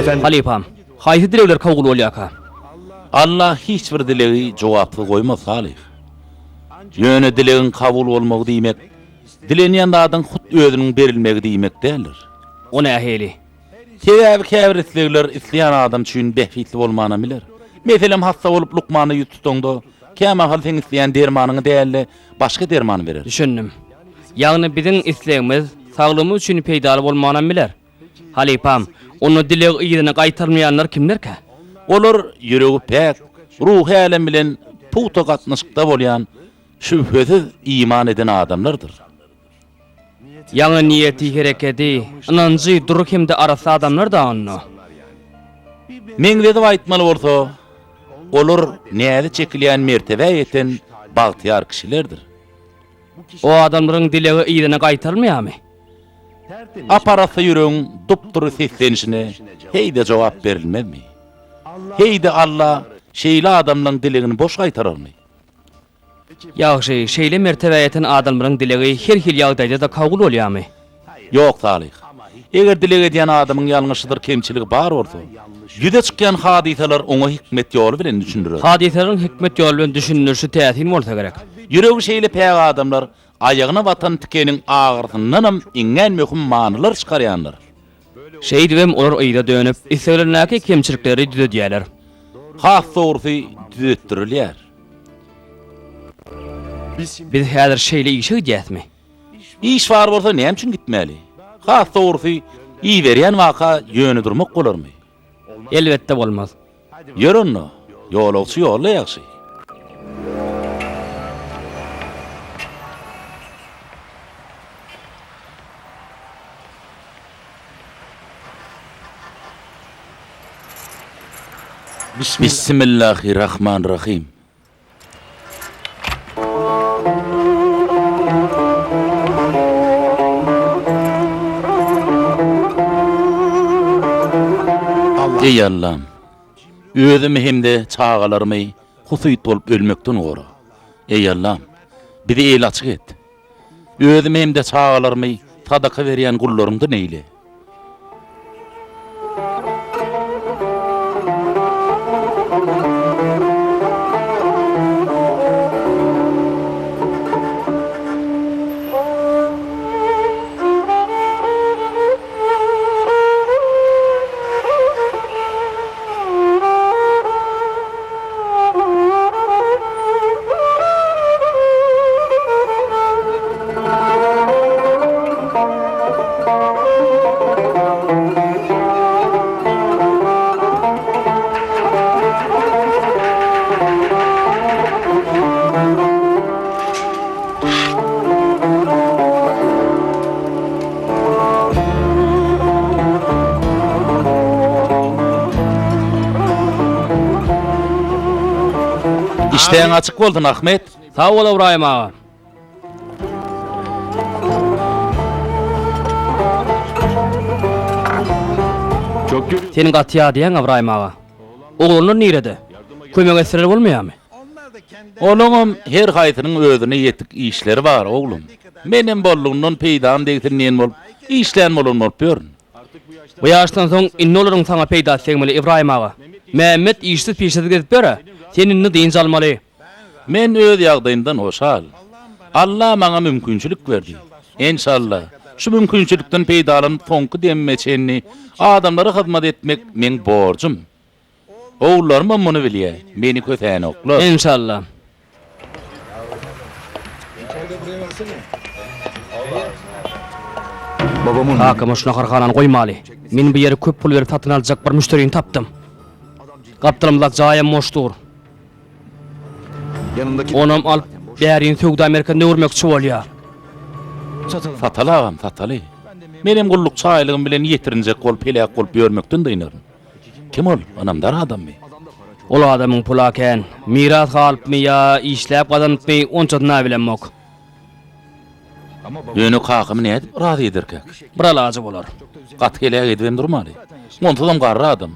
Halypam, haýsy dilegler kabul bolýarka? Allah hiç bir dilegi jogapsyz goýmaz, Salyh. Ýöne dilegiň kabul bolmagy diýmek, dilenýän zadyň hut özüniň berilmegi diýmek däldir. O nähili? Sebäbi käbir islegler isleýän adam üçin bähbitli bolmanam biler. Meselem, hassa bolup lukmana ýüz tutaňda, kämahal seň isleýän dermanyňy däl-de, başga derman berer. Düşündim. Ýagny biziň islegimiz saglygymyz üçin peýdaly bolmanam biler. Halypam, onda dileg yzyna gaýtarmaýanlar kimlerkä? Olar ýüregi päk, ruhy älem bilen pugta gatnaşykda bolýan, şübhesiz iman eden adamlardyr. Ýaňy niýeti, herekedi, ynanjy dury hem-de arassa adamlar-da onda. Meňzedip aýtmaly bolsa, olar näzi çekilýän mertebä ýeten bagtyýar kişilerdir. O adamlaryň dilegi yzyna gaýtarylmaýarmy? Ap-arassa ýüregiň dup-dury seslenişine heý-de jogap berilmezmi? Heý-de Alla şeýle adamlaryň dilegini boş gaýtararmy? Ýagşy, şeýle mertebä ýeten adamlaryň dilegi her hili ýagdaýda-da kabul bolýarmy? Ýok, Salyh. Eger dileg edýän adamyň ýalňyşydyr kemçiligi bar bolsa, ýüze çykýan hadysalar oňa hikmet ýoly bilen düşündirer. Hadysalaryň hikmet ýoly bilen düşündirişi täsin bolsa gerek. Ýüregi şeýle päk adamlar aýagyna batan tikeniň agyrysyndanam iňňän möhüm manylar çykarýandyr. Şeýdibem olar yza dönüp, isleglerindäki kemçilikleri düzedýärler. Has dogrusy düzetdirilýär. Biz häzir şeýle işe gidýäsmi? Iş bar bolsa näme üçin gitmeli? Has dogrusy, iberýän waka ýöne durmak bolarmy? Elbetde bolmaz. Ýör onda, ýolagçy ýolda ýagşy. Bismillahi Rahman Rahim. Eý Allam! Özümi hem-de çagalarymy husyt bolup ölmekden gora. Eý Allam! Bizi eli açyk et. Özümi hem-de çagalarymy sadaka berýän gullaryňdan eýle. Işdäň açyk bolsun, Ahmet! Sag bol, Ybraýym aga! Sen gaty ýadaýaň, Ybraýym aga. Oglanlar nirede? Kömek etseler bolmaýarmy? Olaňam her haýsynyň özüne ýetik işleri bar, oglum. Menem boldugyndan peýdam degsin diýen bolup, işlän bolan bolup ýörün. Bu ýaşdan soň indi olaryň saňa peýdasy degmeli, Ybraýym aga. Mämmet işsiz-pişsiz gezip ýör-ä. Sen indi dynç almaly. Men öz ýagdaýymdan hoşal. Alla maňa mümkinçilik berdi. Enşalla, şu mümkinçilikden peýdalanyp soňky demime çenli adamlara hyzmat etmek meň borjum. Ogullarymam muny bilýär, meni kösänoklar. Enşalla. Kakama şu naharhanany goýmaly. Men bu ýeri köp pul berip satyn aljak bir müşderini tapdym. Gapdalymyzdaky jaýam boş dur. Onam alyp, bärini söwda merkezine öwürmekçi bolýar. Sataly agam, sataly. Menem gullukçy aýlygym bilen ýetirinjek bolup heläk bolup ýörmekden dynaryn. Kim ol, ynamdar adammy? Ol adamyň pula kän. Miras galypmy ýa işläp gazanypmy, onçasyny-a bilemok. Ýöne kakamy nädip razy ederkäk? Bir alajy bolar. Gaty heläk edibem durmaly. Onsuzam garry adam.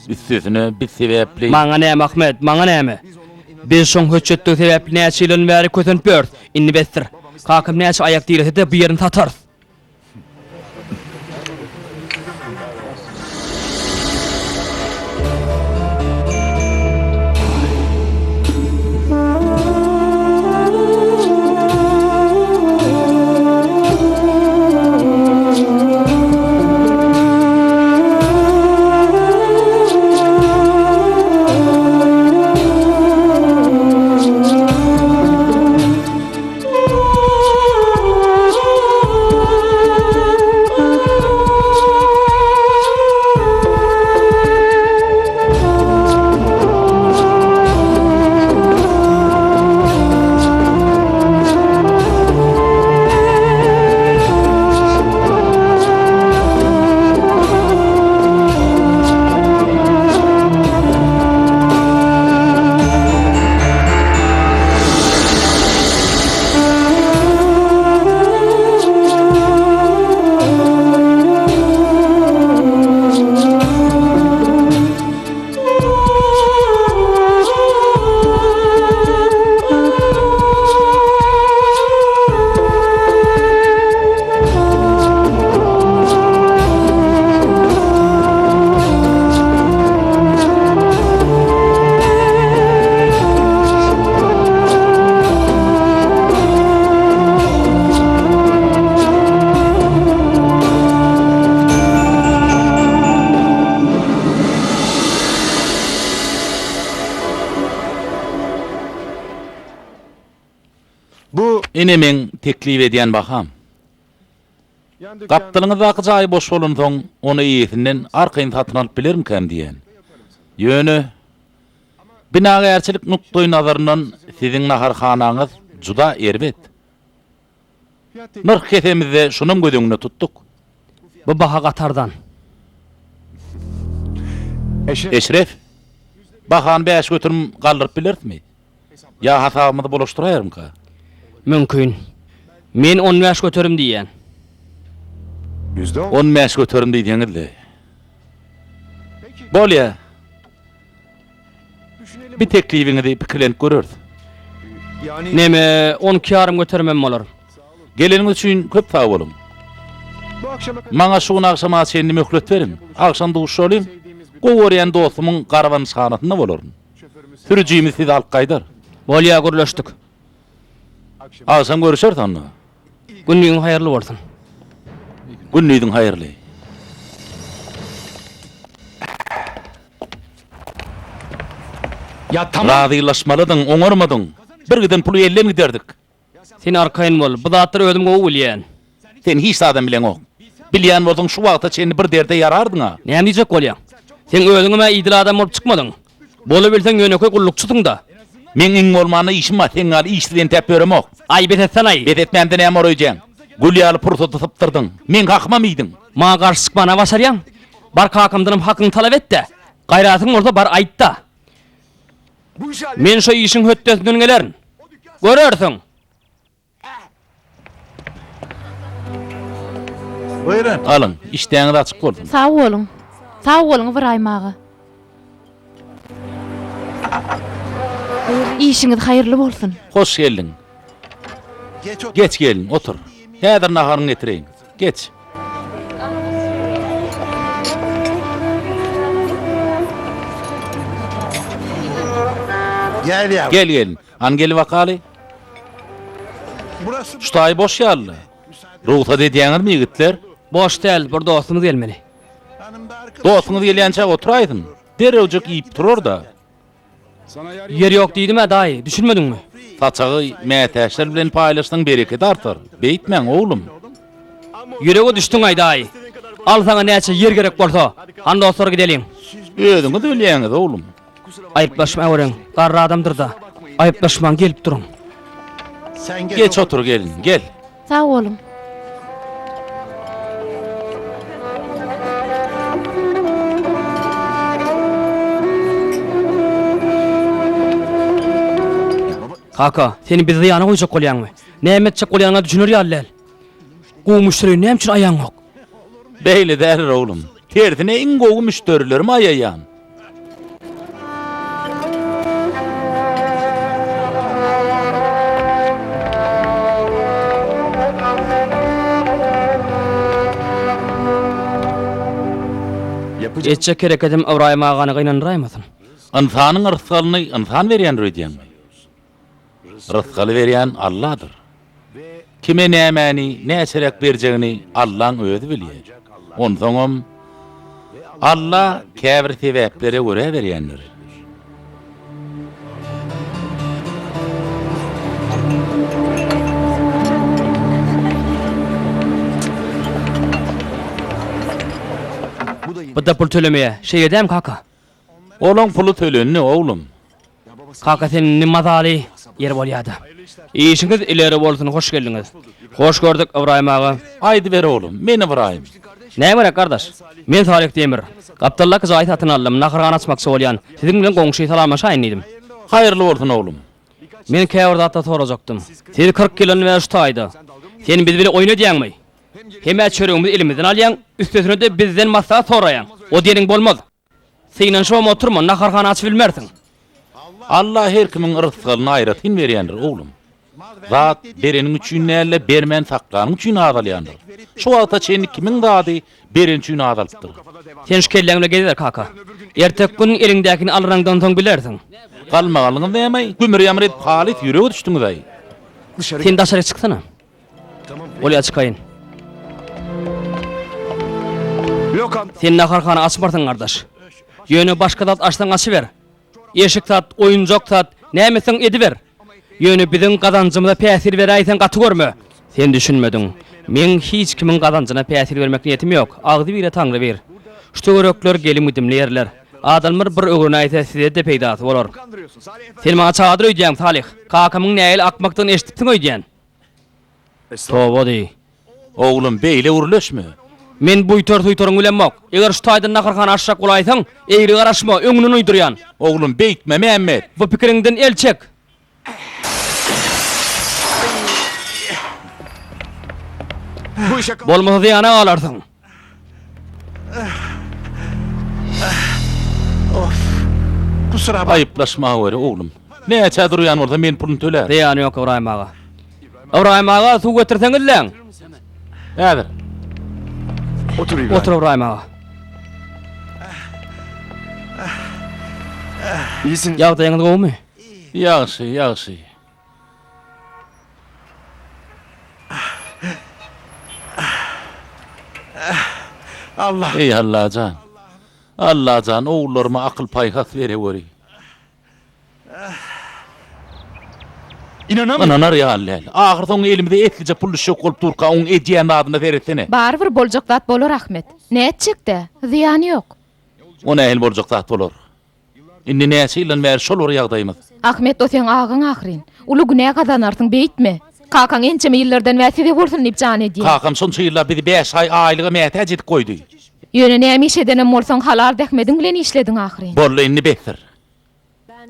Üstesine biz sebäpli. Maňa näme, Ahmet, maňa näme? Biz şoň hötjetdigi sebäpli näçe ýyldan bäri kösenip ýörüs. Indi besdir. Kakam näçe aýak direse-de bu ýerini satarys. Bu ine meň teklip edýän baham. Gapdalyňyzdaky jaý boş bolansoň, ony eýesinden arkaýyn satyn alyp bilermikäm diýýän. Ýöne, binagärçilik nukdaýnazaryndan siziň naharhanaňyz juda erbet. Nyrh kesemizde şunam göz öňünde tutduk. Bu baha gaty arzan. Eşref, bahany 5% galdyryp bilerismi? Ýa hasabymyzy bulaşdyraýarmyka? Mümkin. Men 15% diýýän. 15% diýseňiz-le. Bolýa. Bir teklibiňizi pikirlenip göreris. Neme, on iki ýarym göterimem bolar. Geleniňiz üçin köp sag boluň. Maňa şu gün agşama çenli möhlet beriň. Agşam duşuşalyň. Gowy görýän dostumyň garbanyşhanasynda bolaryn. Sürüjimiz sizi alyp gaýdar. Bolýa, gürleşdik. Agşam görüşeris onda. Gündiziň haýyrly bolsun. Gündiziň haýyrly. Razylaşmalydyň, oňarmadyň. Bir giden puly elden giderdik. Sen arkaýyn bol, bu zatlary özüm gowy bilýän. Sen hiç zadam bileňok. Bilýän bolsaň şu wagta çenli bir derde ýarardyň-a. Näme diýjek bolýaň? Seň özüňem-ä idili adam bolup çykmadyň. Bolabilseň ýönekeý gullukçysyň-da. Meň iň bolmanda işim bar, seň ýaly işsiz entäp ýöremok. Aý, bes etsen-aý! Bes etmämde näme bor öýdýäň? Gül ýaly pursaty sypdyrdyň. Meň hakymam iýdiň. Maňa garşy çykmana başarýaň? Bar kakamdanam hakyňy talap et-de. Gaýratyň bolsa bar aýt-da. Men şo işiň hötdesinden gelerin. Görersiň! Alyň, işdäňiz açyk bolsun. Sag boluň. Sag boluň Ybraýym aga. Işiňiz haýyrly bolsun. Hoş geldiň. Geç gelin, otur. Häzir naharyňy getireýin. Geç. Gel gelin. Hany gel bakaly. Şu taýy boş ýaly-la. Rugsat edýäňizmi ýigitler? Boş däl, bir dostumyz gelmeli. Dostuňyz gelýänçä oturaýsyn. Derrewjik iýip turar-da. Ýer ýok diýdim-ä daýy, düşünmediňmi? Saçagy mätäçler bilen paýlaşsaň bereketi artar. Beýtmäň, oglum. Ýürege düşdüň-aý daýy. Al saňa näçe ýer gerek bolsa. Hany dostlar gideliň. Özüňiz bilýäňiz, oglum. Aýyplaşmaweriň, garry adamdyr-da. Aýyplaşmaň gelip duruň. Geç otur gelin, gel. Sag boluň. Kaka, sen bizi zyýana goýjak bolýaňmy? Näme etjek bolýanyňa düşüner ýaly däl. Gowy müşderini näme üçin aýaňok? Beýle däldir, oglum. Tersine iň gowy müşderilerimi aýaýan. Etjek hereketim Ybraýym agany gynandyraýmasyn. Ynsanyň rysgalyny ynsan berýändir öýdýäňmi? Rysgaly berýän Alladyr. Kime nämäni, näçeräk berjegini Allaň özi bilýär. Onsoňam, Alla käbir sebäplere görä berýändir. Bu-da pul tölemeýär. Şeýle dämi, kaka? Olaň puly tölendi, oglum. Kaka sen indi mazaly ýer bolýada. Işiňiz ileri bolsun hoş geldiňiz. Hoş gördük Ybraýym aga. Aýdyber oglum, men Ybraýym. Näme gerek gardaş? Men Salyh Demir. Gapdaldaky jaýy satyn aldym, naharhana açmakçy bolýan. Siziň bilen goňşy salamlaşaýyn diýdim. Haýyrly bolsun oglum. Men käbir zatlar sorajakdym. Siz 40 ýyldan bäri şu taýda. Sen biz bile oýun edýäňmi? Hem-ä çöregimizi elimizden alýaň, üstesine-de bizden maslahat soraýaň. O diýeniň bolmaz. Synanyşybam oturma, naharhana açyp bilmersiň. Alla her kimiň rysgalyny aýratyn berýändir, oglum. Zat bereniň üçin däl-de, bermän saklanyň üçin azalýandyr. Şu wagta çenli kimiň zady bereni üçin azalypdyr? Sen şu kelläň bilen geziber, kaka. Erteki gün eliňdäkini alyraňdan soň bilersiň. Galmagalyňyz näme-aý? Gümür-ýamyr edip halys ýürege düşdüňiz-aý. Sen daşaryk çyksana. Bolýa çykaýyn. Sen naharhana açmarsyň gardaş. Ýöne başga zat açsaň açyber. Eşik sat, oýunjak sat, näme etseň ediber. Ýöne biziň gazanjymyza päsgel beräýseň gaty görme. Sen düşünmediň. Meň hiç kimiň gazanjyna päsgel bermek niýetim ýok. Agzy bire Taňry bir. Şu töwerekler gelim-gidimli ýerler. Adamlar bir öwrenäýse size-de peýdasy bolar. Sen maňa çagadyr öýdýäň, Salyh. Kakamyň nähili akmakdygyny eşidipsiň öýdýän. Toba diý. Oglum, beýle gürleşme. Men buýtar-suýtaryňy bilemok. Eger şu taýdan naharhana açjak bolaýsaň, egri garaşma, öňünden uýdurýan. Oglum, beýtme, Mämmet. Bu pikiriňden el çek. Bolmasa zyýana galarsyň. Aýyplaşmaweri, oglum. Näçä durýan bolsa men puluny tölärin. Zyýany ýok, Ybraýym aga. Ybraýym aga, suw getirseňizläň. Häzir. Otur, Ybraýym aga. Ýagdaýyňyz gowumy? Ýagşy, ýagşy. Eý, Allajan! Allajan, ogullaryma akyl-paýhas bereweri. Ynanar ýaly däl. Ahyrsoňy elimize eslije pul düşjek bolup durka, oň edýän zadyna seretsene. Barybir boljak zat bolar, Ahmet. Nätjek-dä, zyýany ýok. O nähili boljak zat bolar? Indi näçe ýyldan bäri şol bir ýagdaýymyz. Ahmet o seň agaň ahyryn. Uly günä gazanarsyň beýtme. Kakaň ençeme ýyllardan bäri size bolsun diýip jan edýär. Kakam şonça ýyllap bizi bäş aý aýlyga mätäç edip goýdy. Ýöne näme iş edenem bolsaň halal zähmediň bilen işlediň ahyryn. Boldy indi besdir.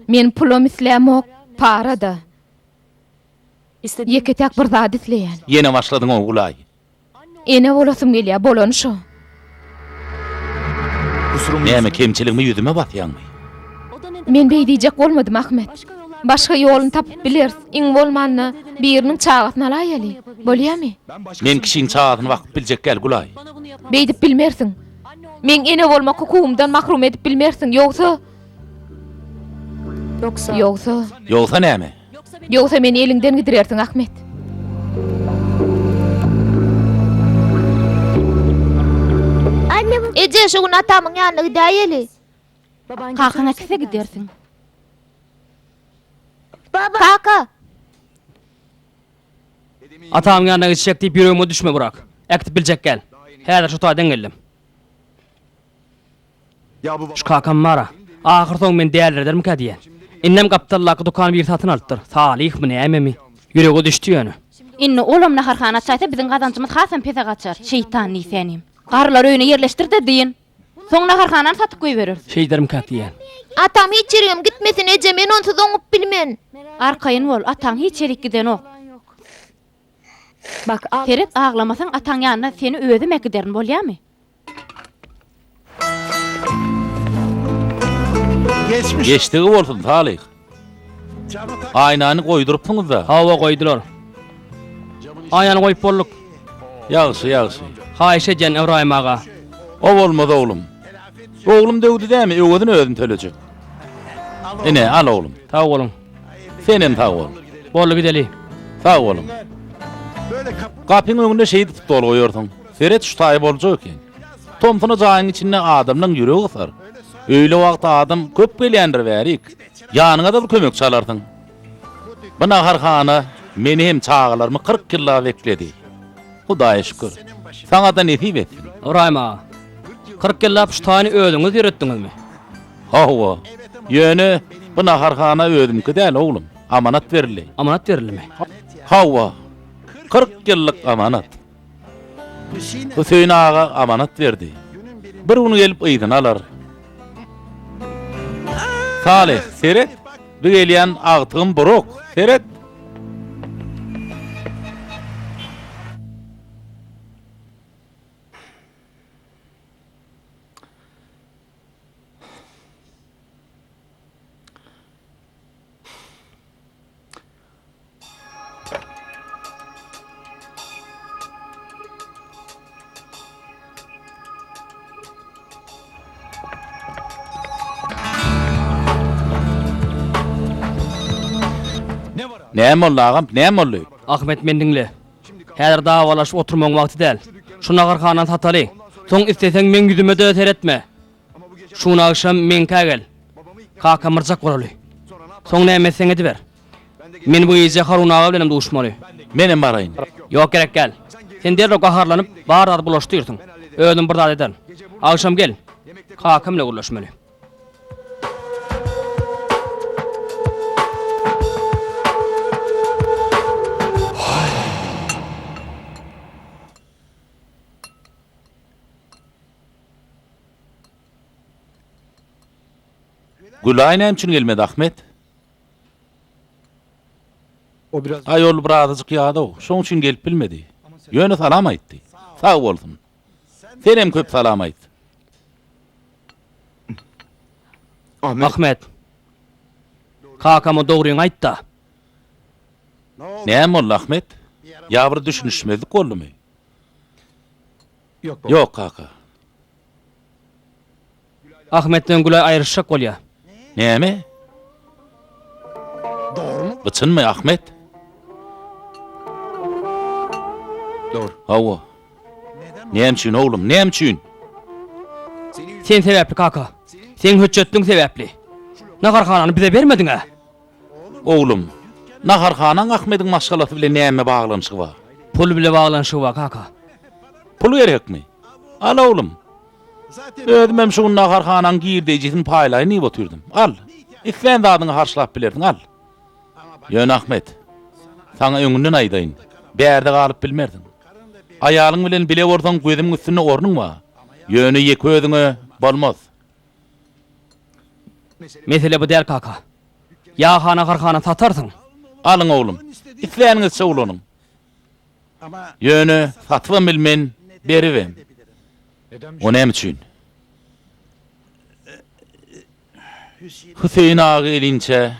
Men pulam islämok, para-da. Ýeke-täk bir zat isleýän. Ýene başladyň Ogulaý. Ene bolasym gelýär, bolany şo. Näme kemçiligimi ýüzüme basýaňmy? Men beý diýjek bolmadym, Ahmet. Başga ýoluny tapyp bileris. Iň bolmanda, biriniň çagasyny alaýaly. Bolýamy? Men kişiň çagasyny bakyp biljek däl, Gülaý. Beýdip bilmersiň. Meň ene bolmak hukugymdan mahrum edip bilmersiň, ýogsa. Ýogsa. Ýogsa näme? Ýogsa meni eliňden gidirersiň, Ahmet. Eje, şu gün atamyň ýanyna gidäýeli. Kakaň äkitse gidersiň. Kaka! Atamyň ýanyna gitjek diýip ýüregime düşme, Burak. Äkidip biljek gel. Häzir şu taýdan geldim. Şu kakam bar-a, ahyrsoňy meni däliredermikä diýýän. Indem gapdaldaky dükany biri satyn alypdyr. Salyhmy, nämemi? Ýürege düşdi ýöne. Indi olam naharhana açaýsa biziň gazanjymyz hasam pese gaçar. Şeýtan diýsänim. Garrylary öýüne ýerleşdir-de dyn. Soň naharhanany satyp goýbereris. Şeýdermikäk diýýän. Atam hiç ýerigem gitmesin eje, men onsuz oňup bilmen. Arkaýyn bol, ataň hiç ýerik gidenok. Seret, aglamasaň ataň ýanyna seni özüm äkiderin, bolýamy? Geçdigi bolsun, Salyh. Aýnany goýdurypsyňyz-da. Hawa, goýdular. Aýnany goýup bolduk. Ýagşy, ýagşy. Haýyş edýän, Ybraýym aga. O bolmaz, oglum. Oglum döwdi dämi, öwezini özüm tölejek. Ine, al, oglum. Sag boluň. Senem sag bol. Boldy, gideli. Sag boluň. Gapyň öňünde şeýdip stol goýarsyň. Seret şu taýy boljak eken. Tomsuna jaýyň içinde adamlaň ýüregi gysar. Öýle wagty adam köp gelýändir bärik. Ýanyňa-da bir kömekçi alarsyň. Bu naharhana meni hem çagalarymy 40 ýyllap ekledi. Hudaýa şükür. Saňa-da nesip etsin. Ybraýym aga, 40 ýyllap şu taýyny özüňiz ýöretdiňizmi? Hawa. Ýöne bu naharhana özümki däl, oglum. Amanat berildi. Amanat berildimi? Hawa. 40 ýyllyk amanat. Hüseýin aga amanat berdi. Bir gün gelip yzyny alar. Salyh, seret, bu gelýän agtygym Buruk, seret. Näme boldy agam, näme boldy? Ahmet meni diňle. Häzir dawalaşyp oturmagyň wagty däl. Şu naharhanany sataly. Soň isleseň meň ýüzüme-de seretme. Şu gün agşam meňkä gel. Kakam yrjak bolaly. Soň näme etseň ediber. Men bu gije Harun aga bilenem duşmaly. Menem baraýyn. Ýok, gerek däl. Sen derrew gaharlanyp, bar zady bulaşdyrsyň. Özüm bir zat ederin. Agşam gel. Kakam bile gürleşmeli. Gülaý näme üçin gelmedi, Ahmet? Aý, ol birazajyk ýadaw, şoň üçin gelip bilmedi. Ýöne salam aýtdy. Sag bolsun. Senem köp salam aýt. Ahmet. Kakama dogryňy aýt-da. Näme boldy, Ahmet? Ýa bir düşünişmezlik boldumy? Ýok, kaka. Ahmet bilen Gülaý aýryşjak bolýa. Näme? Bu çynmy, Ahmet? Hawa. Näme üçin, oglum, näme üçin? Sen sebäpli, kaka. Seň hötjetligiň sebäpli. Naharhanany bize bermediň-ä. Oglum, naharhanaň Ahmediň maşgalasy bilen näme baglanyşygy bar? Pul bile baglanyşygy bar, kaka. Pul gerekmi? Al, oglum. Özümem şu gün naharhanaň girdeýjisini paýlaýyn diýip otyrdym. Al, islän zadyňy harçlap bilersiň, al. Ýöne Ahmet, saňa öňünden aýdaýyn, bärde galyp bilmersiň. Aýalyň bilen bile bolsaň gözümiň üstünde ornuň bar. Ýöne ýeke özüňe bolmaz. Mesele bu däl kaka. Ýa-ha naharhana satarsyň. Alyň oglum, isläniňizçe ulanyň. Ýöne satybam bilmen, beribem. O näme üçin? Hüseýin aga gelinçä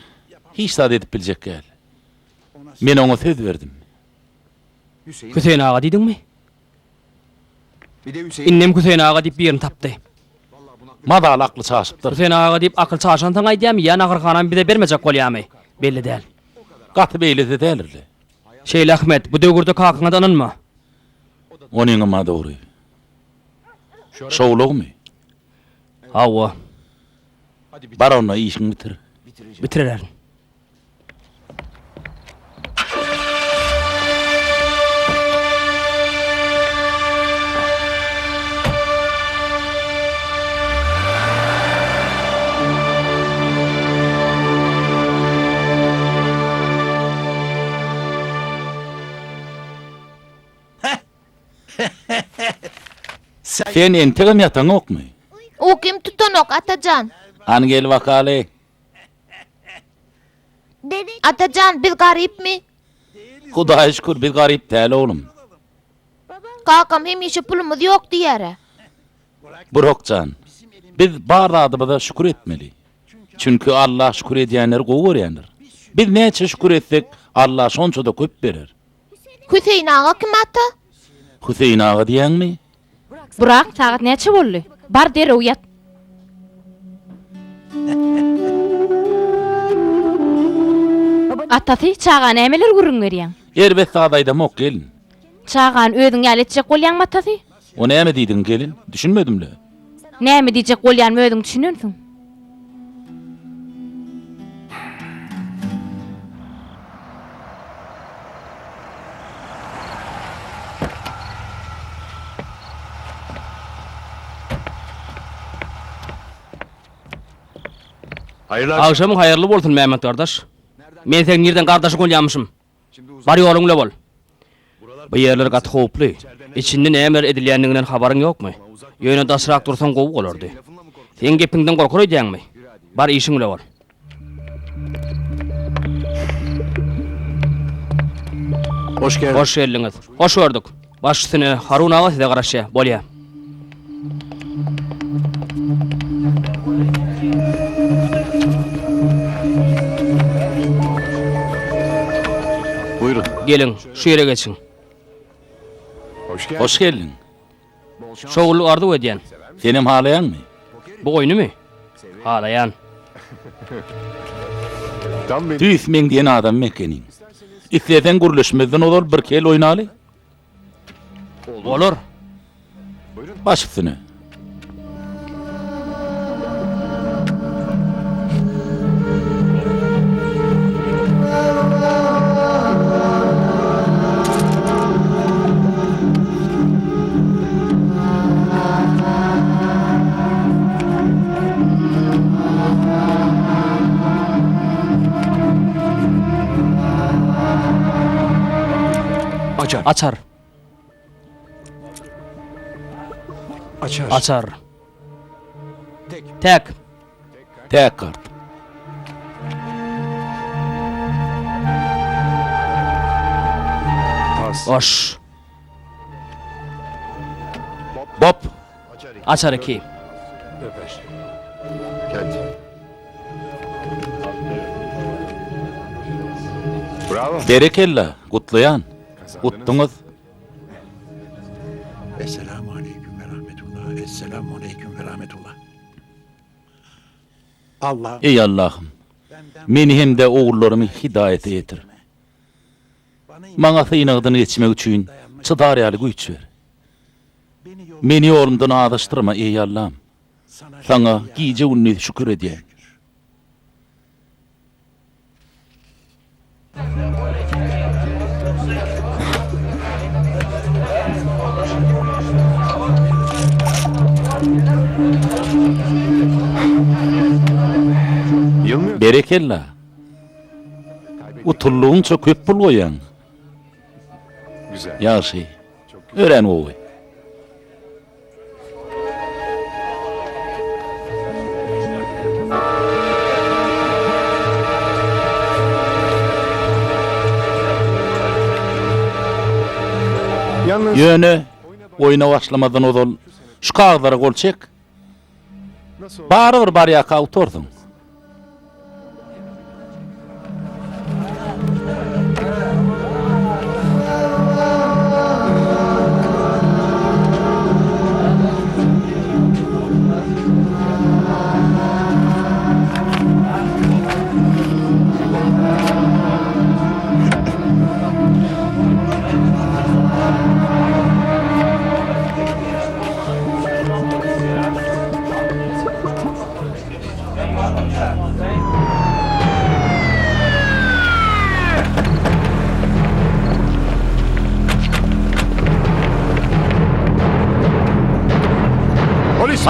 hiç zat edip biljek däl. Men oňa söz berdim. Hüseýin aga diýdiňmi? Indem Hüseýin aga diýip birini tapdy. Mazaly akly çaşypdyr. Hüseýin aga diýip akyl çaşansoň aýdýamy ýa naharhanamy bize bermejek bolýamy? Belli däl. Gaty beýle-de däldir-le. Şeýle Ahmet, bu döwürde kakaňa-da ynanma. Onyňam-a dogry. Şowlugmy? Hawa. Bar onda işiňi bitir. Bitirerin. Sen entegem ýataňokmy? Ukym tutanok, Atajan. Hany gel bakaly. Atajan, biz garypmy? Hudaýa şükür, biz garyp däl, oglum. Kakam hemişe pulumyz ýok diýýär-ä. Burak jan, biz bar zadymyza şükür etmeli. Çünki Allah şükür edýänleri gowy görýändir. Biz näçe şükür etsek, Allah şonça-da köp berer. Hüseýin aga kim ata? Hüseýin aga diýýäňmi? Burak, sagat näçe boldy? Bar derrew ýat. Atasy, çaga nämeler gürrüň berýäň? Erbet zat aýdamok, gelin. Çagany özüň ýaly etjek bolýaňmy atasy? O näme diýdiň, gelin? Düşünmedim-le. Näme diýjek bolýanyma özüň düşünensiň. Agşamyň haýyrly bolsun, Mämmet gardaş. Men seň nirden gardaşyň bolýamyşym? Bar ýoluň bile bol. Bu ýerler gaty howply. Içinde nämeler edilýändiginden habaryň ýokmy? Ýöne daşrak dursaň gowy bolardy. Seň gepiňden gorkar öýdýäňmi? Bar işiň bile bol. Hoş geldiňiz. Hoş gördük. Baş üstüne, Harun aga size garaşýar. Bolýa. Buýrun. Geliň, şu ýere geçiň. Hoş geldiň. Şowlulyk arzuw edýän. Senem halaýaňmy? Bu oýnumy? Halaýan. Tüýs meň diýen adamym ekeniň. Isleseň gürleşmezden ozal bir kel oýnaly. Bolar. Baş üstüne. Açar. Açar. Täk. Täk kart. Boş. Bop. Açar 2. Berekella, gutlaýan. Utduňyz. Esselamu aleyküm ve rahmetullah. Esselamu aleyküm ve rahmetullah. Allah Eý Allahym! Meni hem-de ogullarymy hidaýata ýetir. Maňa synagdan geçmek üçin çydar ýaly güýç ber. Meni ýolumdan azaşdyrma, eý Allam! Saňa gije-gündiz şükür edýän. Berekella! Utuldygyňça köp pul goýýaň. Ýagşy. Örän gowy. Ýöne oýna başlamazdan ozal şu kagyzlara gol çek. Barybir barýarka utarsyň.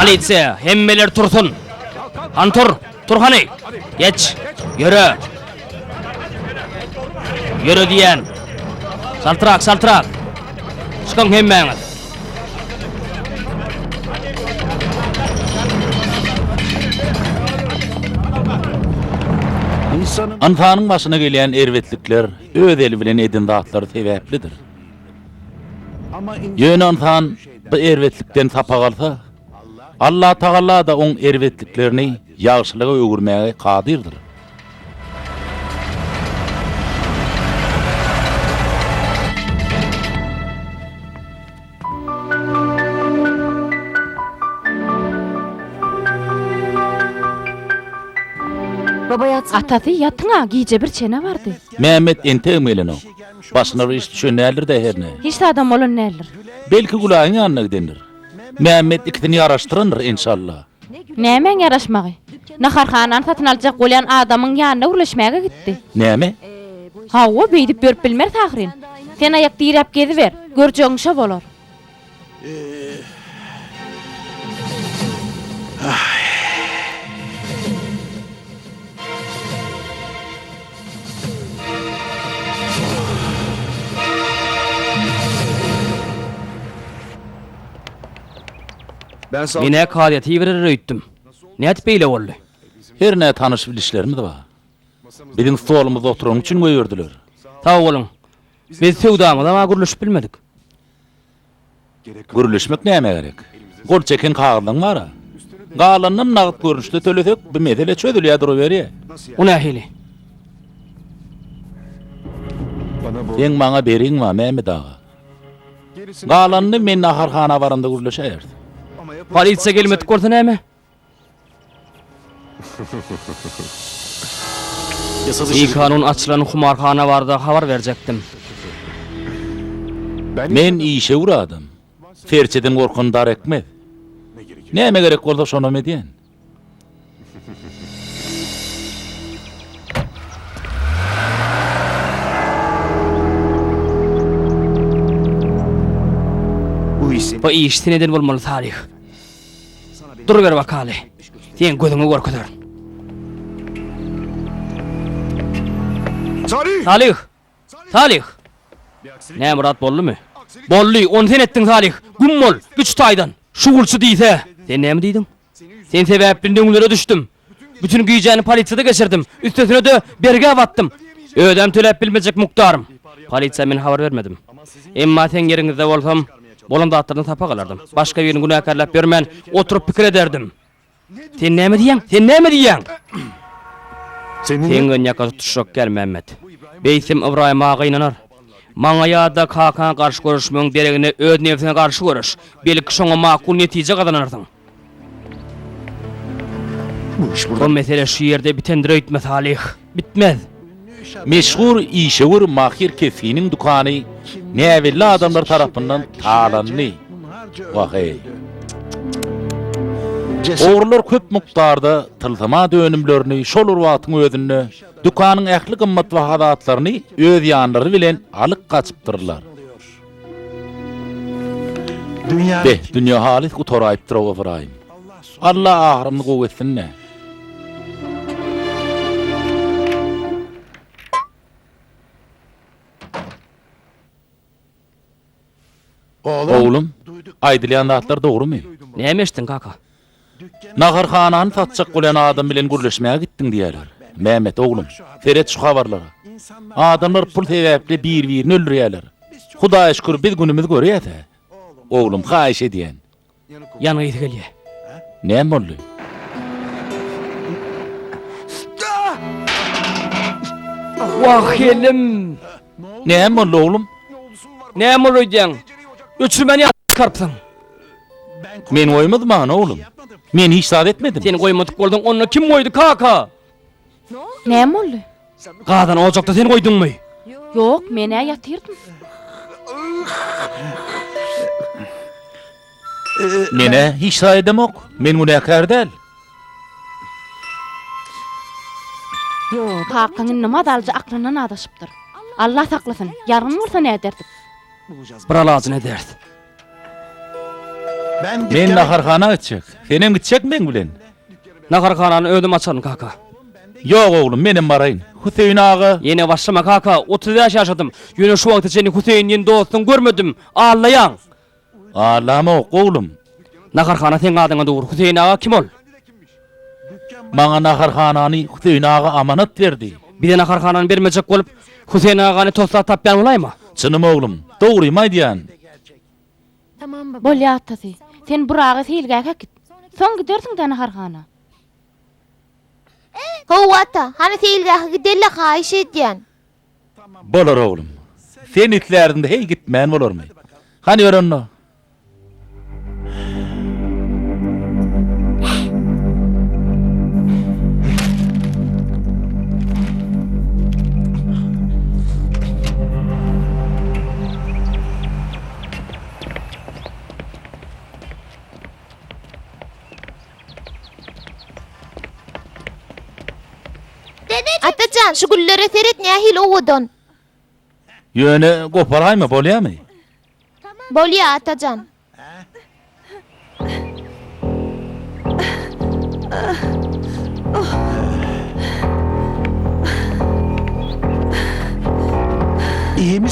Polisiýa, hemmeler tursun! Hany tur! Tur hany! Geç! Ýöre! Ýöre diýýän! Çaltrak, çaltrak! Çykyň hemmäňiz! Ynsanyň başyna gelýän erbetlikler öz eli bilen eden zatlary sebäplidir. Ýöne ynsan bu erbetlikden sapak alsa, Allatagala-da oň erbetliklerini ýagşylyga öwürmäge kadyrdyr. Atasy, ýatyň-a, gije bir çene bardy. Mämmet entegem gelenok. Başyna bir iş düşen däldir-dä hernä. Hiç zadam bolan däldir. Belki Gülaýyň ýanyna gidendir. Mämmet ikisini ýaraşdyrandyr, enşalla. Nämäň ýaraşmagy? Naharhanany satyn aljak bolýan adamyň ýanyna gürleşmäge gitdi. Näme? Hawa, beýdip ýörüp bilmeris ahyryn. Sen aýak diräp geziber, görjegiň şo bolar. Men-ä kazyýete iberer öýtdüm. Nädip beýle boldy? Hernä tanyş-bilişlerimiz bar. Biziň stolumyzda oturanyň üçin goýberdiler. Sag boluň. Biz söwdamyzam-a gürleşip bilmedik. Gürleşmek nämä gerek? Gol çeken kagyzlaň bar-a. Galanynam nagt görnüşde tölesek, bu mesele çözülýär duruberýär. O nähili? Seň maňa beriň bar, Mämmet aga. Galanyny men naharhana baramda gürleşäýeris. Polisiýa gelmedik bolsa näme? Bikanun açylan humarhana barada habar berjekdim. Men işewür adam. Serçeden gorkan dar ekmez. Näme gerek bolsa şonam edýän. Bu iş sen eden bolmaly Salyh. Duruber bakaly. Seň gözüňe görkezerin. Salyh! Salyh! Näme bir zat boldumy? Boldy, ony sen etdiň Salyh. Güm bol, güç taýdan. Şugulçy diýse. Sen näme diýdiň? Sen sebäpli nöňlere düşdüm. Bütün gijäni polisiýada geçirdim. Üstesine-de bergä batdym. Özem töläp bilmejek mukdarym. Polisiýa men habar bermedim. Emma seň ýeriňizde bolsam, bolan zatlardan sapak alardym. Başga birini günäkärläp ýörmän, oturyp pikir ederdim. Sen näme diýýäň? Sen näme diýýäň? Seň ýaka tutuşjak gel, Mämmet. Beýtsem Ybraýym aga gynanar. Maňa ýa-da kakaňa garşy göreşmegiň deregine öz nebsiňe garşy göreş. Belki şoňa makul netije gazanarsyň. Bu mesele şu ýerde bitendir öýtme, Salyh. Bitmez. Meşhur işewür Mahir Kesginiň dükany näbelli adamlar tarapyndan talandy. Wah-eý. Ogrular köp mukdarda tilsimat önümlerini, şol bir wagtyň özünde dükanyň ähli gymmatbaha zatlaryny öz ýanlary bilen alyp gaçypdyrlar. Beh, dünýe halys gutaraýypdyr-ow, Ybraýym. Alla ahyrymyzy gowy etsin-dä. Oglum, aýdylýan zatlar dogrumy? Näme eşitdiň, kaka? Naharhanany satjak bolýan adam bilen gürleşmäge gitdiň diýýärler. Mämmet, oglum, seret şu habarlara. Adamlar pul sebäpli bir-birini öldürýärler. Hudaýa şükür, biz günümizi görýäs-ä. Oglum, haýyş edýän. Ýanyň ysy gelýä. Näme boldy? Wah elim. Näme boldy oglum? Näme boldy öýdýäň? Öçürmän ýat çykarypsyň. Men goýmadym maňa oglum. Men hiç zat etmedim. Sen goýmadyk bolsaň onda kim goýdy kaka? Näme boldy? Gazany ojakda sen goýduňmy? Ýok, men-ä ýatyrdym. Men-ä hiç zat edemok. Men günäkär däl. Ýok, kakaň indi mazalyja aklyndan azaşypdyr. Allah saklasyn, ýangyn bolsa näderdik? Bir alajyny ederis. Men naharhana gitjek. Senem gitjekmi meň bilen? Naharhanany özüm açaryn, kaka. Ýok, oglum, menem baraýyn. Hüseýin aga. Ýene başlama, kaka. 35 ýaşadym. Ýöne şu wagta çenli Hüseýin diýen dostuňy görmedim. Allaýaň. Allamok, oglum. Naharhana seň adyňa dur. Hüseýin aga kim ol? Maňa naharhanany Hüseýin aga amanat berdi. Bize naharhanany bermejek bolup, Hüseýin agany toslap tapýan bolaýma? Çynym oglum, dogrymy aýdýan. Bolýa atasy. Sen Buragy seýilgähe äkit. Soň gidersiň-dä naharhana. Hawa ata, hany seýilgähe gideli haýyş edýän. Bolar oglum. Sen islärdiňde heý gitmän bolarmy? Hany ýör onda. Atajan, şu güllere seret nähili owadan. Ýöne goparaýma bolýamy? Bolýa, Atajan.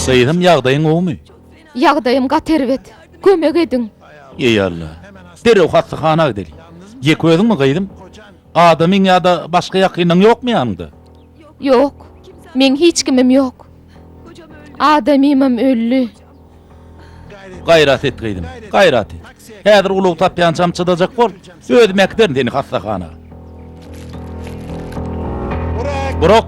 Gyzym ýagdaýyň gowumy? Ýagdaýym gaty erbet. Kömek ediň. Eý Alla. Derrew hassahana gideli. Ýeke özüňmi gyzym? Adamyň ýa-da başga ýakynyň ýokmy ýanyňda? Ýok. Meň hiç kimim ýok. Adamymam öldi. Gaýrat et gyzym, gaýrat et. Häzir ulag tapýançam çydajak bol. Özüm äkiderin seni hassahana. Burak!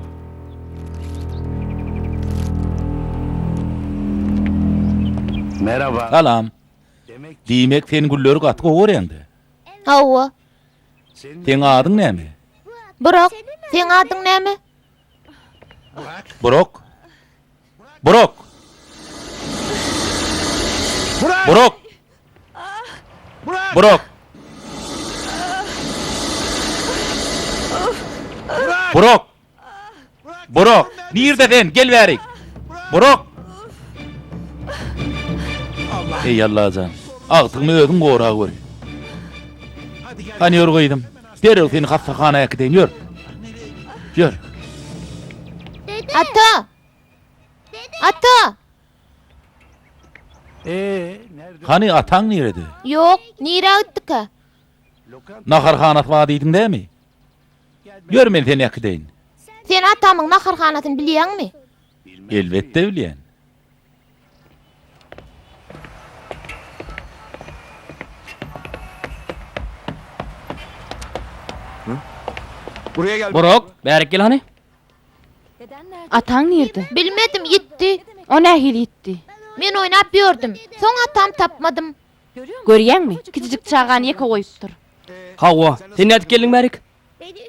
Merhaba. Salam. Diýmek sen gülleri gaty gowy görýäňdä? Hawa. Seň adyň näme? Burak. Seň adyň näme? Burak. Burak. Burak. Burak. Burak. Burak, nirde sen? Gel bärik. Burak. Eý Allajan, agtygymy özüň gora gör. Hany ýör gyzym, derrew seni hassahana äkideýin, ýör. Ýör. Ata! Ata! Hany, ataň nirede? Ýok, nirä gitdikä? Naharhanasy bar diýdiň dämi? Ýör men seni äkideýin. Sen atamyň naharhanasyny bilýäňmi? Elbetde bilýän. Burak, bärik gel hany. Ataň nirde? Bilmedim, ýitdi. O nähili ýitdi? Men oýnap ýördüm. Soň atam tapmadym. Görýäňmi, kiçijik çagany ýeke goýupdyr. Hawa, sen nädip geldiň bärik?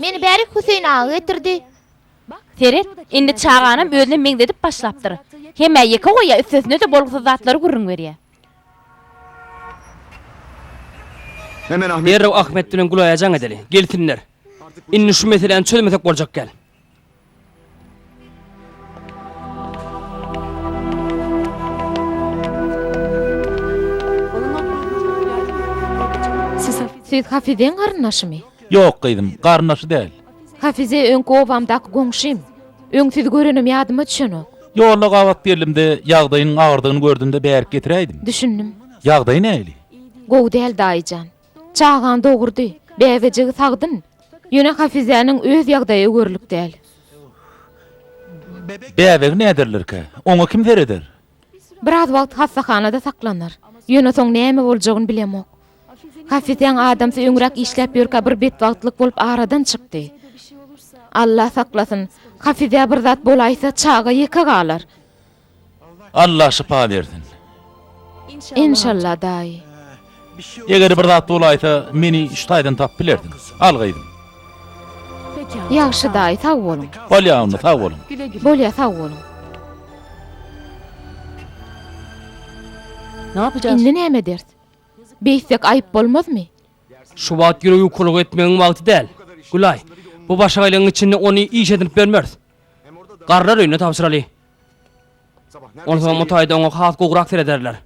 Meni bärik Hüseýin aga getirdi. Seret, indi çaganam özüne meňzedip başlapdyr. Hem-ä ýeke goýýar, üstesine-de bolgusyz zatlary gürrüň berýär. Derrew Ahmet bilen Gülaýa jaň edeli. Gelsinler. Indi şu meseläni çözmesek boljak däl. Siz Hafizeň garyndaşymy? Ýok gyzym, garyndaşy däl. Hafize öňki obamdaky goňşym. Öň sizi görenim ýadyma düşenok. Ýolda gabat geldim-de, ýagdaýynyň agyrdygyny gördüm-de bärik getiräýdim. Düşündim. Ýagdaýy nähili? Gowy däl daýyjan. Çagany dogurdy. Bäbejigi sagdyn. Ýöne Hafizäniň öz ýagdaýy öwerlik däl. Bäbegi näderlerkä? Oňa kim sereder? Biraz wagt hassahanada saklanar. Ýöne soň näme boljagyny bilemok. Hafizäň adamsy öňräk işläp ýörkä bir betbagtlyk bolup aradan çykdy. Alla saklasyn, Hafizä bir zat bolaýsa çaga ýeke galar. Alla şypa bersin. Enşalla daýy. Eger bir zat bolaýsa meni şu taýdan tapyp bilersiň. Al gyzym. Ýagşy daýy sag boluň. Bolýa onda sag boluň. Bolýa sag boluň. Indi näme ederis? Beýtsek aýyp bolmazmy? Şu wagt ýürek ýukalyk etmegiň wagty däl. Gülaý, bu başagaýlygyň içinde ony iş edinip bermeris. Garrylar öýüne tabşyraly. Onsoňam o taýda oňa has gowurak serederler.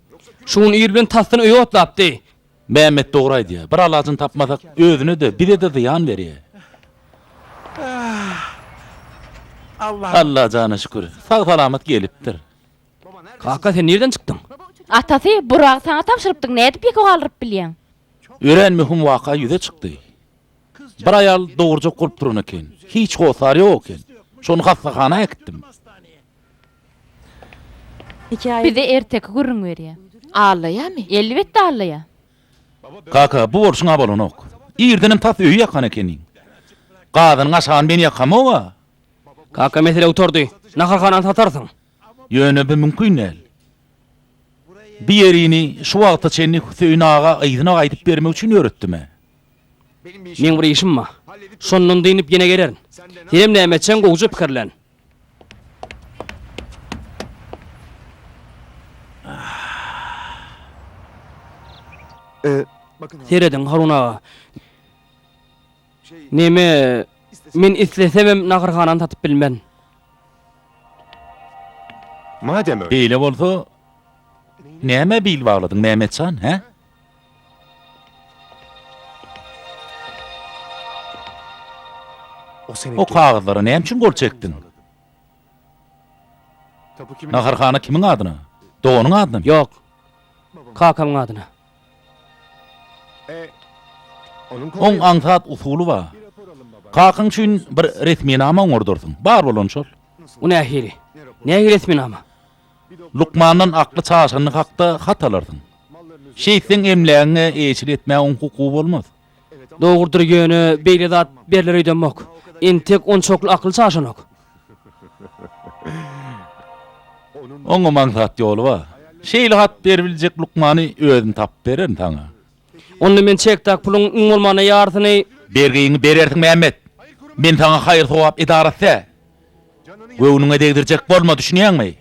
Şu gün ir bilen tasdan öýi otlapdy. Mämmet dogry aýdýar. Bir alajyny tapmasak, özüne-de, bize-de zyýan berýär. Alla jana şükür, sag-salamat gelipdir. Kaka, sen nireden çykdyň? Atasy, Buragy saňa tabşyrypdyk, nädip ýeke galdyryp bilýäň? Örän möhüm waka ýüze çykdy. Bir aýal dogurjak bolup duran eken. Hiç hossary ýok eken. Şony hassahana äkitdim. Bize erteki gürrüň berýär. Allaýamy? Elbetde allaýar. Kaka, bu bolşuň-a bolanok. Irdenem tas öýi ýakan ekeniň. Gazynyň aşagyny men ýakamog-a. Kaka, mesele gutardy. Naharhanany satarsyň. Ýöne bu mümkin däl. Bu ýerini şu wagta çenli Hüseýin aga yzyna gaýdyp bermek üçin ýöretdim-ä. Meň bir işim bar. Şondan dynyp ýene gelerin. Senem näme etjegiň gowuja pikirlen. Serediň, Harun aga. Neme, men islesemem naharhanany satyp bilmen. Beýle bolsa, nämä bil bagladyň, Mehmet jan, hä? O kagyzlara näme üçin gol çekdiň? Naharhana kimiň adyna? Doganyň adynamy? Ýok. Kakamyň adyna. Oň aňsat usuly bar. Kakaň üçin bir resminama oňardyrsyň. Bar bolany şol. O nähili? Nähili resminama? Lukmandan akly çaşanlyk hakda hat alarsyň. Şeýtseň emlägiňe eýeçilik etmäge oň hukugy bolmaz. Dogrudyr ýöne beýle zat berler öýdemok. Entek onçakly akly çaşanok. Oňam aňsat ýoly bar. Şeýle hat beribiljek lukmany özüm tapyp bererin saňa. Onda men çekdäki puluň iň bolmanda ýarysyny. Bergiňi berersiň Mämmet. Men saňa haýyr-sogap edarasy däl. Göwnüňe degdirjek bolma, düşünýäňmi?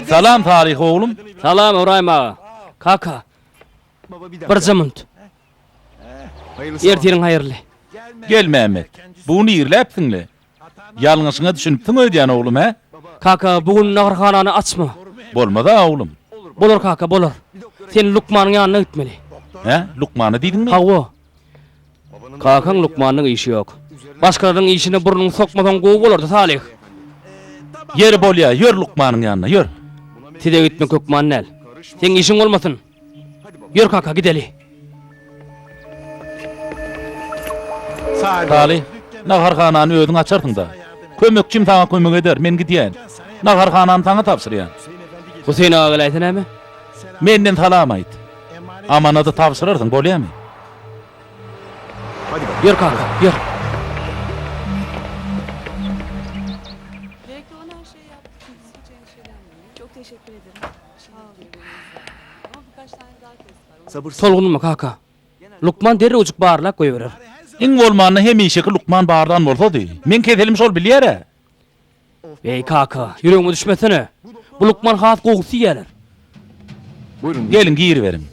Salam Salyh oglum. Salam Ybraýym aga. Kaka. Birje munt. Ertiriň haýyrly. Gel Mämmet. Bu gün irläpsiň-le. Ýalňyşyňa düşünipsiň öýdýän oglum, hä? Kaka, bu gün naharhanany açma. Bolmaz-a, oglum. Bolar kaka, bolar. Sen lukmanyň ýanyna gitmeli. Hä, lukmana diýdiňmi? Hawa. Kakaň lukmanyň işi ýok. Başgalaryň işine burnuňy sokmasaň gowy bolardy, Salyh. Ýeri bolýa, ýör lukmanyň ýanyna, ýör. Size gitmek hökman däl. Seň işiň bolmasyn. Ýör kaka, gideli. Salyh, naharhanany özüň açarsyň-da. Kömekçim saňa kömek eder, men gidýän. Naharhanany saňa tabşyrýan. Huseýn aga geläýse näme? Menden salam aýt. Amanady tabşyrarsyň, bolýamy? Ýör kaka, ýör. Tolgunma kaka. Lukman derrewjik barlap goýberer. Iň bolmanda hemişeki lukman barlan bolsady. Meň keselim şol bilýär-ä. Eý kaka, ýüregime düşmesene. Bu lukman has gowusy diýýäler. Geliň giriberiň.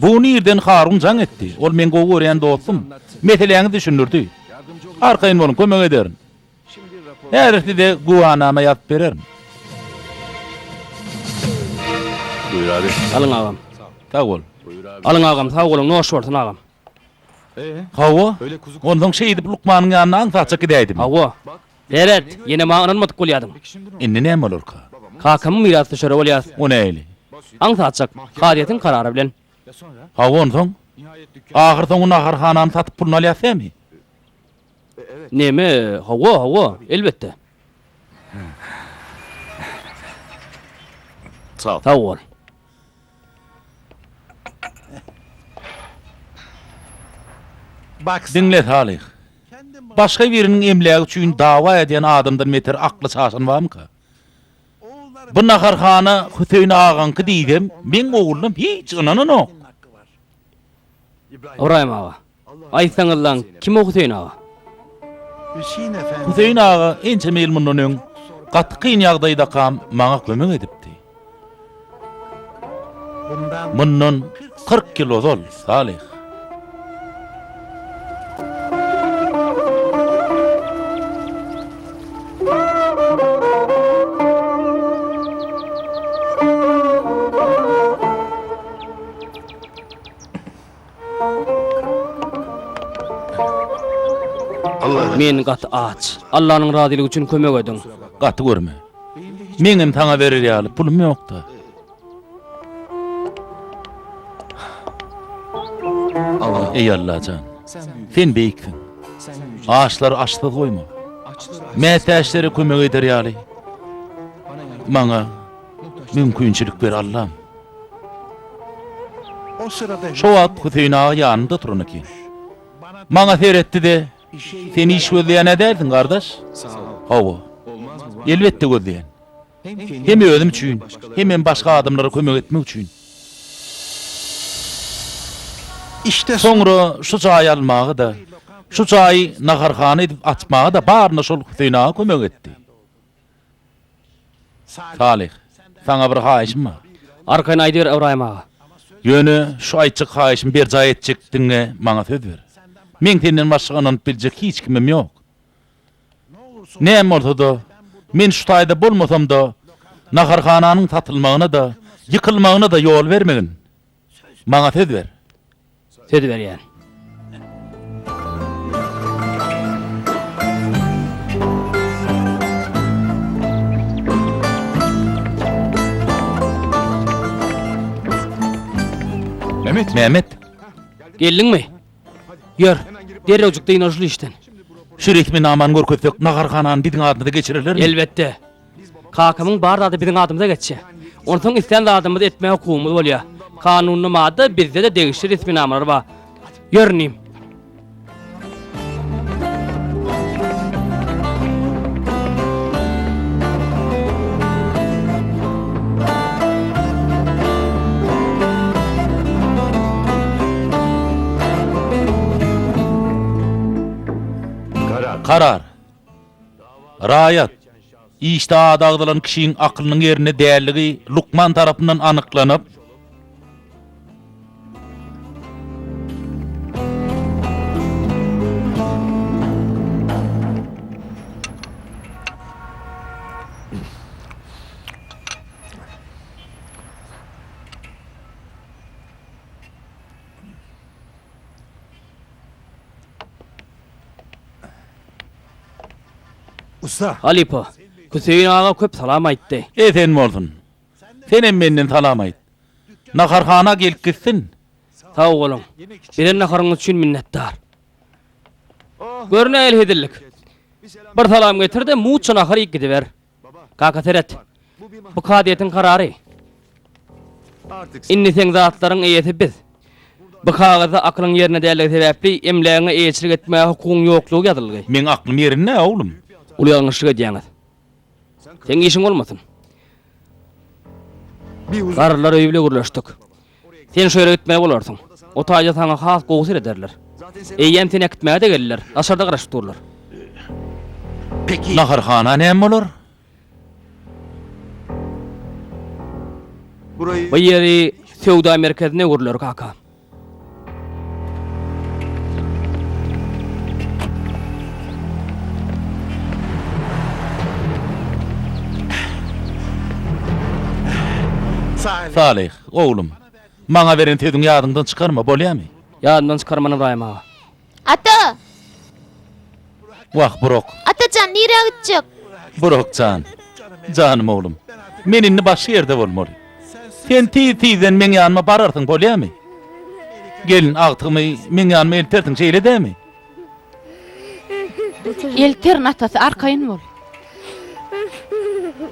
Bu nirden Harun jaň etdi. Ol meň gowy görýän dostum. Meseläňizi düşündirdi. Arkaýyn boluň, kömek ederin. Häzir size güwänama ýazyp bererin. Alyň agam. Sag bol. Alyň agam, sag boluň, noş bolsun agam. Hawa, onsoň şeýdip lukmanyň ýanyna aňsatjak gidäýdim. Hawa. Seret, ýene maňa ynanmadyk bolýadyň. Indi näme bolarka? Kakamyň mirasdüşeri bolýas. O nähili? Aňsatjak, kazyýetiň karary bilen. Hawa, onsoň? Ahyrsoňy naharhanany satyp puluny alýas dämi? Neme, hawa, hawa, elbetde. Sag bol. Diňle, Salyh. Başga biriniň emlägi üçin dawa edýän adamdan beter akly çaşan barmyka? Bu naharhana Hüseýin agaňky diýsem, meň oglum hiç ynananok. Ybraýym aga, Aýtsaňyzlaň, kim o Hüseýin aga? Hüseýin aga ençeme ýyl mundan öň gaty kyn ýagdaýdakam maňa kömek edipdi. Mundan 40 ýyl ozal, Salyh. Men gaty aç. Allanyň razylygy üçin kömek ediň. Gaty görme. Meňem saňa berer ýaly pulum ýok-da. Eý Allajan, sen beýiksiň. Açlary açsyz goýma. Mätäçlere kömek eder ýaly maňa mümkinçilik ber Allam. Şo wagt Hüseýin aga ýanymda duran eken. Maňa seretdi-de, Sen iş gözleýän-ä dälsiň, gardaş? Hawa. Elbetde gözleýän. Hem özüm üçin, hemem başga adamlara kömek etmek üçin. Soňra şu jaýy almaga-da, şu jaýy naharhana edip açmaga-da baryna şol Hüseýin aga kömek etdi. Salyh, saňa bir haýyşym bar. Arkaýyn aýdyber, Ybraýym aga. Ýöne şu aýtjak haýyşymy berjaý etjekdigiňe maňa söz ber. Meň senden başga ynanyp biljek hiç kimim ýok. Näme bolsa-da, men şu taýda bolmasam-da, naharhananyň satylmagyna-da, ýykylmagyna-da ýol bermegin. Maňa söz ber. Söz berýän. Mehmet. Mehmet. Geldiňmi? Ýör, derrewjik dynal şul işden. Şu resminamany görkezsek, naharhanany biziň adymyza geçirerlermi? Elbetde. Kakamyň bar zady biziň adymyza geçýär. Onsoň islän zadymyzy etmäge hukugymyz bolýar. Kanunda madda, bizde-de degişli resminamalar bar. Ýör inim. Karar. Raýat. Işde ady agzalan kişiň aklynyň ýerinde dälligi lukman tarapyndan anyklanyp, Ussa. Halypa, Hüseýin aga köp salam aýtdy. Esen bolsun. Senem menden salam aýt. Naharhana gelip gitsin. Sag boluň. Beren naharyňyz üçin minnetdar. Gör nähili hezillik. Bir salam getir-de, muçça nahar iýip gidiber. Kaka seret. Bu kazyýetiň karary. Indi seň zatlaryň eýesi biz. Bu kagyzda akylyň ýerinde däldigi sebäpli emlägiňe eýeçilik etmäge hukugyň ýoklugy ýazylgy. Meň aklym ýerinde, oglum. Uly ýalňyşlyk edýäňiz. Seň işiň bolmasyn. Garrylar öýi bile gürleşdik. Sen şo ýere gitmeli bolarsyň. O taýda saňa has gowy serederler. Eýýäm seni äkitmäge-de geldiler. Daşarda garaşyp durlar. Naharhana näme bolar? Bu ýeri söwda merkezine öwrüler, kaka. Salyh, oglum, maňa beren sözüňi ýadyňdan çykarma, bolýamy? Ýadymdan çykarman Ybraýym aga. Ata! Wah, Burak. Atajan, nirä gitjek? Burak jan, janym oglum, men indi başga ýerde bolmaly. Sen tiz-tizden meň ýanyma bararsyň, bolýamy? Gelin, agtygymy meň ýanyma eltersiň, şeýle dämi? Elterin, atasy, arkaýyn bol.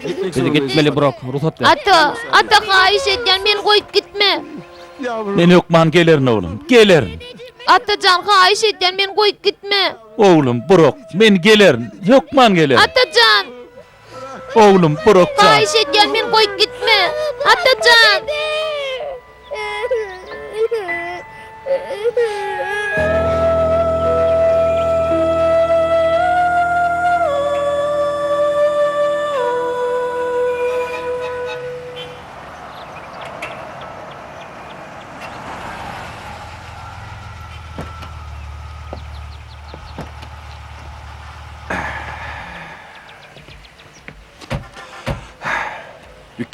Biz gitmeli Burak, rugsat ber. Ata, ata haýyş edýän meni goýup gitme. Men hökman gelerin oglum, gelerin. Atajan haýyş edýän meni goýup gitme. Oglum Burak, men gelerin, hökman gelerin. Atajan. Oglum Burak jan. Haýyş edýän meni goýup gitme. Atajan.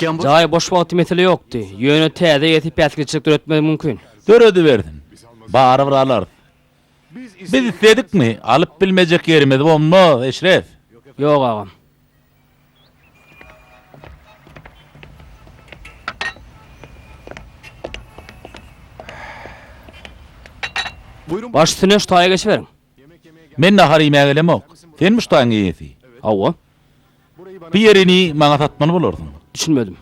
Jaý boş wagty mesele ýokdy. Ýöne täze eýesi päsgelçilik döretmegi mümkin. Döredibersin. Barybir alarys. Biz isledikmi, alyp bilmejek ýerimiz bolmaz, Eşref. Ýok, agam. Baş üstüne şu taýa geçiberiň. Men nahar iýmäge gelemok. Senmi şu taýyň eýesi? Hawa. Bu ýerini maňa satmaly bolarsyň. Düşünmedim.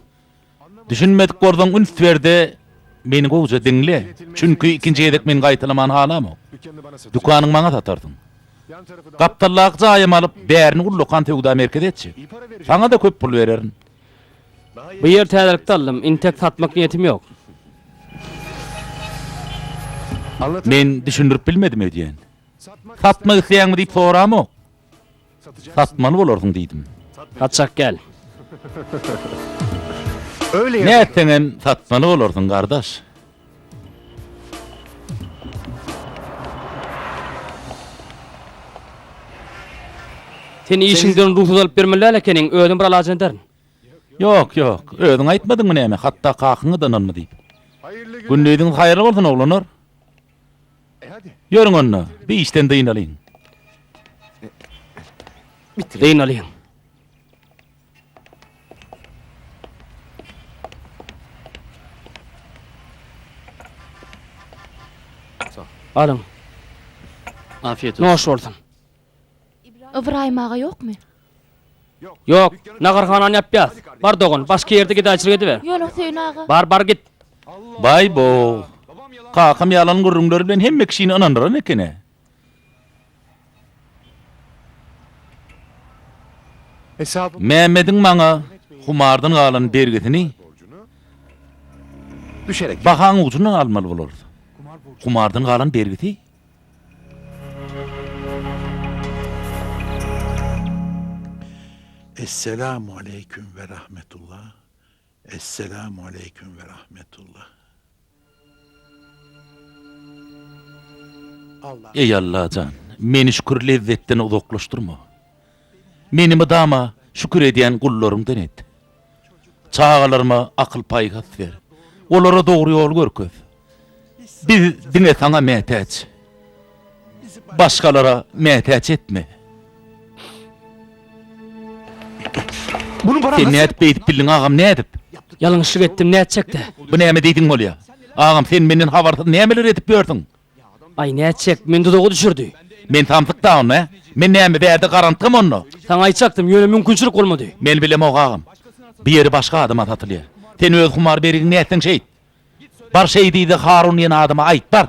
Düşünmedik bolsaň üns berde meni gowja diňle. Çünki ikinji gezek men gaýtalamany halamok. Dükanyňy maňa satarsyň. Gapdaldaky jaýam alyp, bärini ullakan söwda merkezi etjek. Saňa-da köp pul bererin. Bu ýeri täzelikde aldym, intek satmak niýetim ýok. Men düşündirip bilmedim öýdýän. Satmak isleýäňmi diýip soramok. Satmaly bolarsyň diýdim. Satjak gel. Nätseňem satmaly bolarsyň gardaş. Sen işiňden rugsat alyp bermeli däl ekeniň, özüm bir alajyny ederin. Ýok, ýok. Özüň aýtmadyňmy näme, hatda kakyňa-da ynanma diýip. Gündiziňiz haýyrly bolsun, oglanlar. Ýörüň onda, bir işden dynalyň. Dynalyň. Alyň. Afiyet olsun. Noş bolsun. Ybraýym aga ýokmy? Ýok, naharhanany ýapýas. Bar dogan, başga ýerde gedaýçylyk ediber. Ýöne Hüseýin aga. Bar, bar git. Baý-bow! Kakam ýalan gürrüňleri bilen hemme kişini ynandyran eken-ä. Mämmediň maňa humardan galan bergisini bahaň ujundan almaly bolarys. Humardan galan bergisi? Esselamu aleýküm we rahmetullah Esselamu aleýküm we rahmetullah. Eý Allajan, meni şükür lezzetden uzaklaşdyrma. Meni mydama şükür edýän gullaryňdan et. Çagalaryma akyl-paýhas ber. Olara dogry ýol görkez. Biz diňe Saňa mätäç. Başgalara mätäç etme. Sen nädip beýdip bildiň agam, nädip? Ýalňyşlyk etdim, nätjek-dä? Bu näme diýdiň bolýa? Agam, sen menden habarsyz nämeler edip ýörsüň? Aý, nätjek, meni duzaga düşürdi. Men samsyk-da onda, hä? Men näme, bärde garantgym onda? Saňa aýtjakdym, ýöne mümkinçilik bolmady. Men bilemok, agam. Bu ýeri başga adama satylýa. Sen öz humar berigiňi nätseň şeýt. Bar şeý diý-de Harun diýen adama aýt, bar!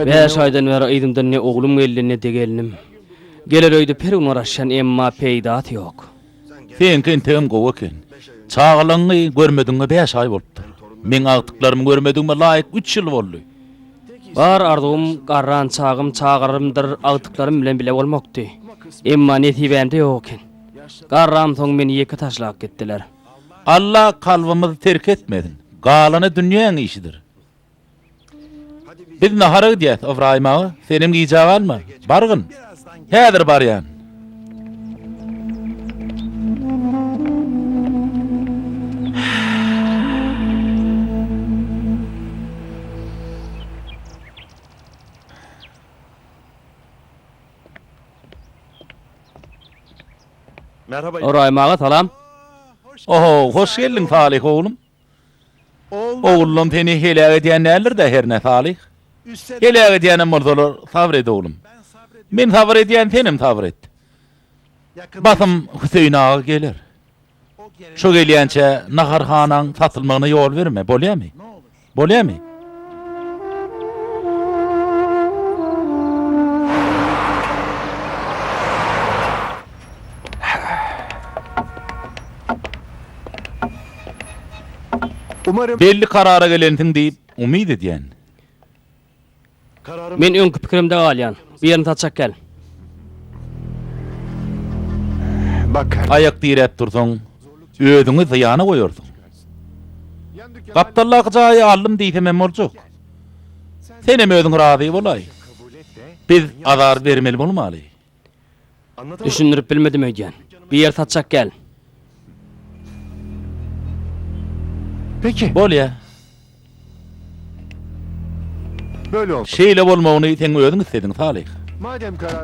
Bäş aýdan bäri yzymdan ne oglum geldi, ne-de gelnim. Geler öýdüp her gün garaşýan, emma peýdasy ýok. Seňki entegem gowy eken. Çagalaňy görmedigiňe bäş aý bolupdyr. Meň agtyklarymy görmedigime laýyk üç ýyl boldy. Bar arzuwym garran çagym çagalarymdyr agtyklarym bilen bile bolmakdy. Emma nesibämde ýok eken. Garramsoň meni ýeke taşlap gitdiler. Alla kalbymyzy terk etmesin. Galany dünýäň işidir. Biz nahara gidýäs, Ybraýym aga, senem gijä galma. Bargyn. Häzir barýan. Ybraýym aga, salam. Oho, hoş geldiň, Salyh oglum. Ogullam seni heläk edýän däldir-dä hernä Salyh? Heläk edýänem bolsalar, sabyr et oglum. Men sabyr edýän, senem sabyr et. Basym Hüseýin aga geler. Şo gelýänçä naharhanaň satylmagyna ýol berme, bolýamy? Bolýamy? Belli karara gelensiň diýip umyt edýän. Men öňki pikirimde galýan. Bu ýerini satjak gel. Aýak diräp dursaň, özüňi zyýana goýarsyň. Gapdaldaky jaýy aldym diýsemem boljak. Senem özüň razy bolaý. Biz azar bermeli bolmaly. Düşündirip bilmedim öýdýän. Bir ýer satjak gel. Peki. Bolýa. Şeýle bolmagyny seň özüň islediň, Salyh.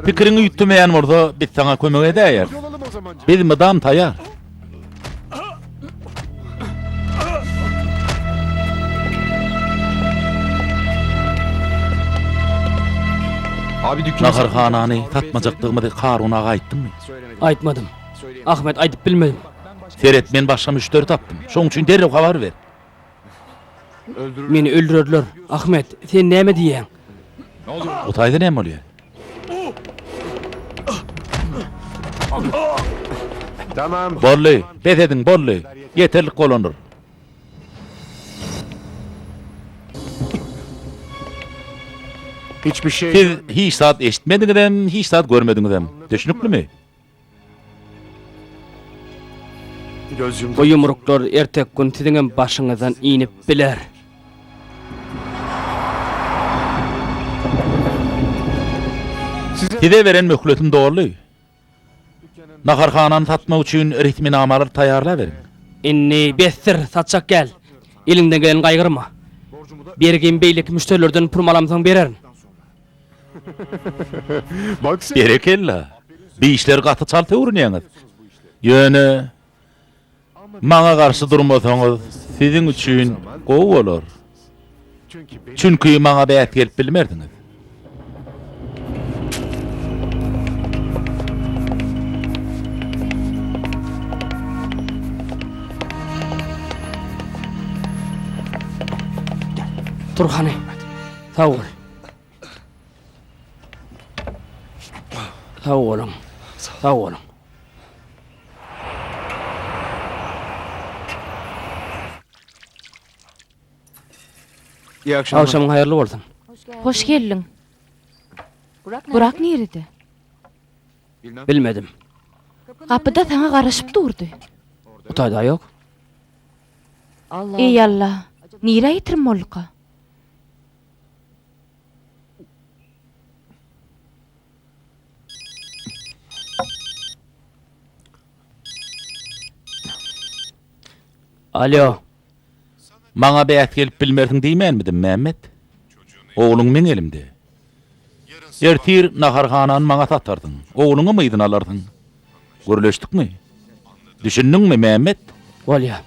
Pikiriň üýtgemeýän bolsa, biz saňa kömek edäýeris. Biz mydam taýar. Naharhanany satmajakdygymyzy Karun aga aýtdyňmy? Aýtmadym. Ahmet, aýdyp bilmedim. Seret, men başga müşderi tapdym. Şoň üçin derrew habar ber. Meni öldürerler. Ahmet, sen näme diýýäň? O taýda näme bolýar? Boldy, bes ediň, boldy. Ýeterlik bolandyr. Siz hiç zat eşitmediňizem, hiç zat görmediňizem. Düşnüklimi? Bu ýumruklar ertek gün siziňem başyňyzdan inip biler. Size beren möhletim doldy. Naharhanany satmak üçin resminamalary taýýarlaberiň. Indi besdir, satjak gel. Eliňden geleni gaýgyrma. Bergimi beýleki müşderilerden pulumy alamsoň bererin. Berekella! Bi işleri gaty çalt öwrenýäňiz. Ýöne maňa garşy durmasaňyz siziň üçin gowy bolar. Çünki maňa bäs gelip bilmersiňiz. Tur hany. Sag bol. Sag boluň. Sag boluň. Agşamyň haýyrly bolsun. Hoş geldiň. Burak nirede? Bilmedim. Gapyda saňa garaşyp durdy. Bu taýda ýok. Eý Alla, nirä ýitirim bolduka? Alýo. Maňa bäs gelip bilmersiň diýmänmidim, Mämmet? Ogluň meň elimde. Ertir naharhanany maňa satarsyň, ogluňam yzyna alarsyň. Gürleşdikmi? Düşündiňmi, Mämmet? Bolýa.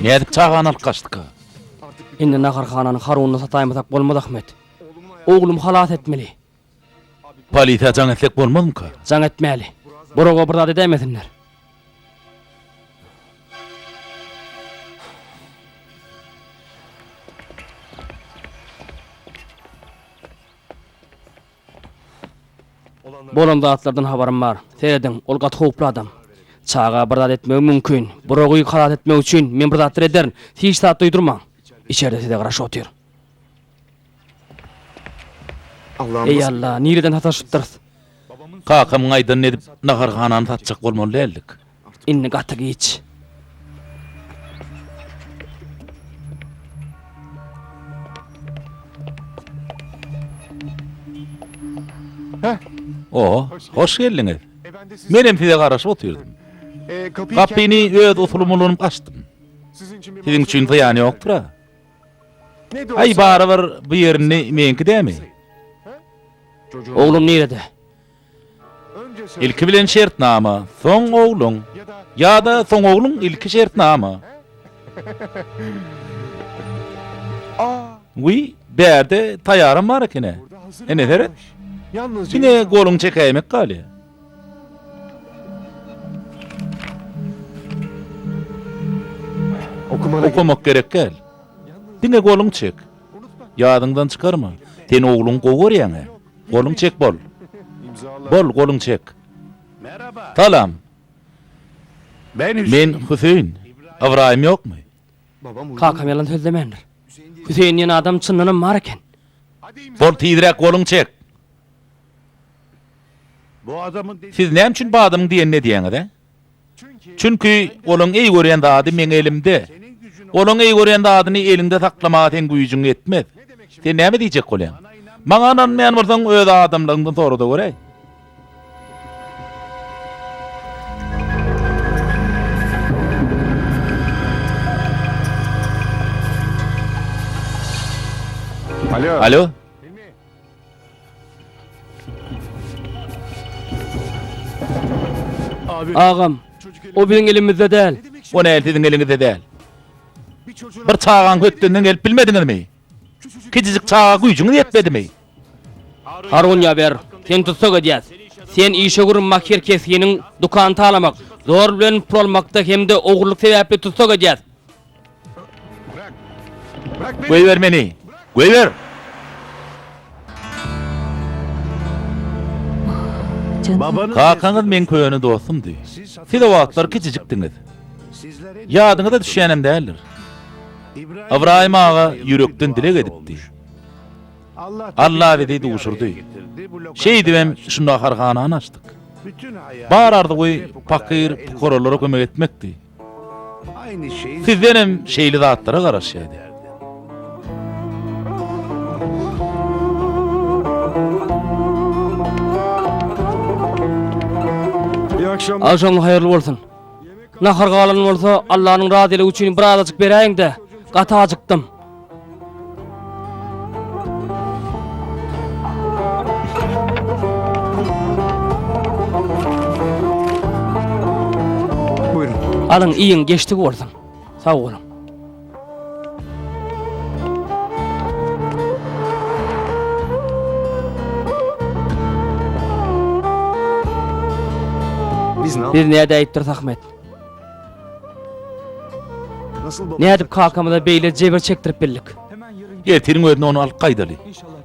Nädip çagany alyp gaçdyka? Indi naharhanany Harunyna sataýmasak bolmaz, Ahmet. Oglumy halas etmeli. Polisiýa jaň etsek bolmazmyka? Jaň etmäli. Buraga bir zat edäýmesinler. Bolan zatlardan habarym bar. Serediň, ol gaty howply adam. Çaga bir zat etmegi mümkin. Buragy halas etmek üçin men bir zatlar ederin. Siz hiç zat duýdurmaň. Içerde size garaşyp otyr. Eý Alla, nireden sataşypdyrys? Kakamyň aýdanyny edip, naharhanany satjak bolmaly däldik. Indi gaty giç. O, hoş geldiňiz. Menem size garaşyp otyrdym. Gapyny öz usulymy ulanyp açdym. Siziň üçin zyýany ýokdur-a? Aý, barybir bu ýer indi meňki dämi? Oglum nirede? Ilki bilen şertnama, soň ogluň. Ýa-da soň ogluň, ilki şertnama. Wiý, bärde taýaram bar eken-ä. Ine seret. Diňe goluňy çekäýmek galýar. Okamak gerek däl. Diňe goluňy çek. Ýadyňdan çykarma. Sen ogluňy gowy görýäň-ä. Goluňy çek bol. Bol, goluňy çek. Salam. Men Hüseýin. Ybraýym ýokmy? Kakam ýalan sözlemändir. Hüseýin diýen adam çyndanam bar eken. Bol, tizräk goluňy çek. Siz näme üçin bu adamyň diýenini edýäňiz, hä? Çünki olaň eý görýän zady meň elimde. Olaň eý görýän zadyny eliňde saklamaga seň güýjüň ýetmez. Sen näme diýjek bolýaň? Maňa ynanmaýan bolsaň, öz adamlaryňdan sora-da göräý. Alo. Agam, o biziň elimizde däl. O näl siziň eliňizde däl? Bir çagaň hötdünden gelip bilmediňizmi? Kiçijik çaga güýjüňiz ýetmedimi? Harun ýaber, seni tussag edýäs. Sen işewür Mahir Kesginiň dükanyny talamak, zor bilen pul almakda hem-de ogurlyk sebäpli tussag edýäs. Goýber meni! Goýber! Kakaňyz meň köne dostumdy. Siz o wagtlar kiçijikdiňiz. Ýadyňyza düşýänem däldir. Ybraýym aga ýürekden dileg edipdi. Alla bizi duşurdy. Şeýdibem şu naharhanany açdyk. Bar arzuwy pakyr-pukaralara kömek etmekdi. Sizdenem şeýle zatlara garaşýardy. Agşamyň haýyrly bolsun. Nahar galan bolsa, Allanyň razylygy üçin bir azajyk beräýiň-dä. Gaty ajykdym. Alyň, iýiň, geçdigi bolsun. Sag boluň. Biz nädäýipdiris, Ahmet? Nädip kakamyza beýle jebir çekdirip bildik? Ertiriň özünde ony alyp gaýdaly.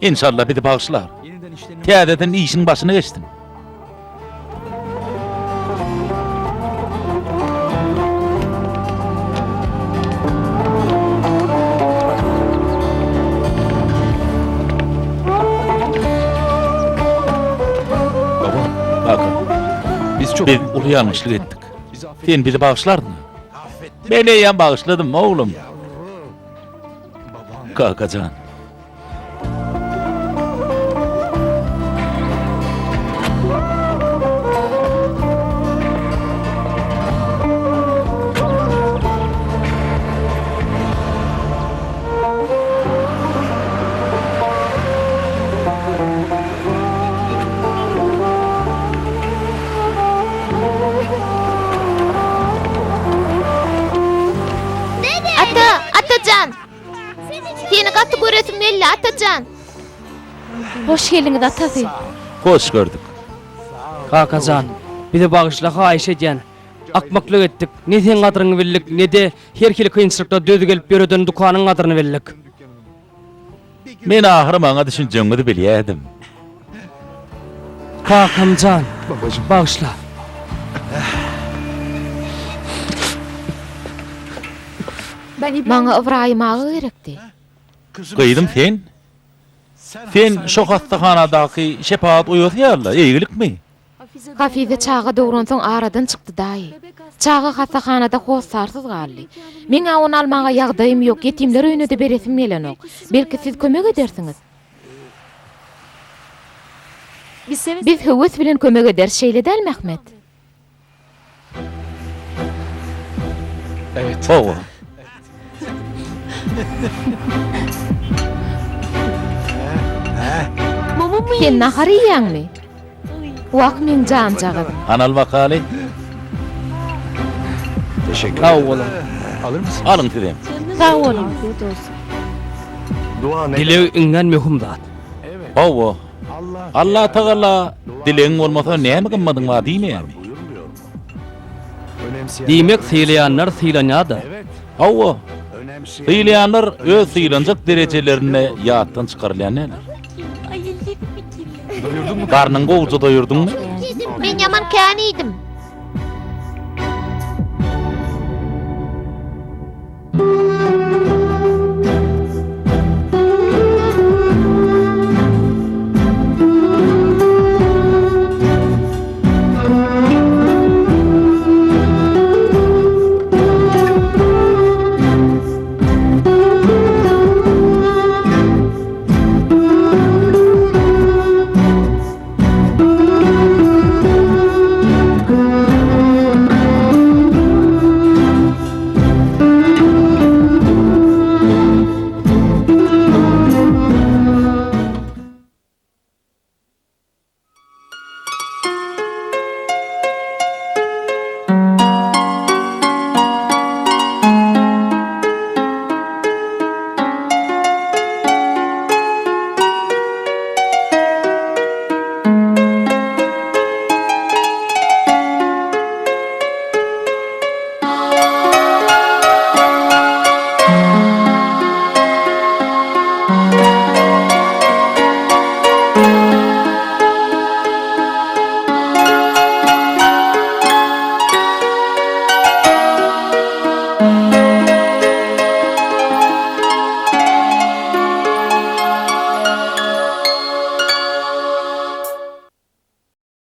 Enşalla bizi bagyşlar. Täzeden işiň başyna geçsin. Kaka, biz uly ýalňyşlyk etdik. Sen bizi bagyşlardyňa. Men eýýäm bagyşladym, oglum. Kaka jan. Atajan. Hoş geldiňiz atasy. Hoş gördük. Kakajan, bizi bagyşla haýyş edýän. Akmaklyk etdik. Ne seň gadryňy bildik, ne-de her hili kynçylyklara döz gelip ýöreden dükanyň gadryny bildik. Men ahyry maňa düşünjegiňizi bilýärdim. Kakamjan, bagyşla. Maňa Ybraýym aga gerekdi. Gyzym sen? Sen şo hassahanadaky şepagat uýasy ýaly-la, eýgilikmi? Hafize çaga dogransoň aradan çykdy daýy. Çaga hassahanada hossarsyz galdy. Meň-ä ony almaga ýagdaýym ýok, ýetimler öýüne-de beresim gelenok. Belki siz kömek edersiňiz? Biz höwes bilen kömek ederis, şeýle dälmi Ahmet? Hawa. Sen nahar iýýäňmi? Wah, meň janjagazym. Hany al bakaly. Sag boluň. Alyň sizem. Sag boluň. Dileg iňňän möhüm zat. Hawa. Allatagala dilegiň bolmasa näme gymmadyň bar diýmeýärmi? Diýmek sylaýanlar sylanýar-da. Hawa. Sylaýanlar öz sylanjak derejelerinde ýatdan çykarylýan däldir. Garnyňy gowuja doýurdyňmy? Men ýaman kän iýdim.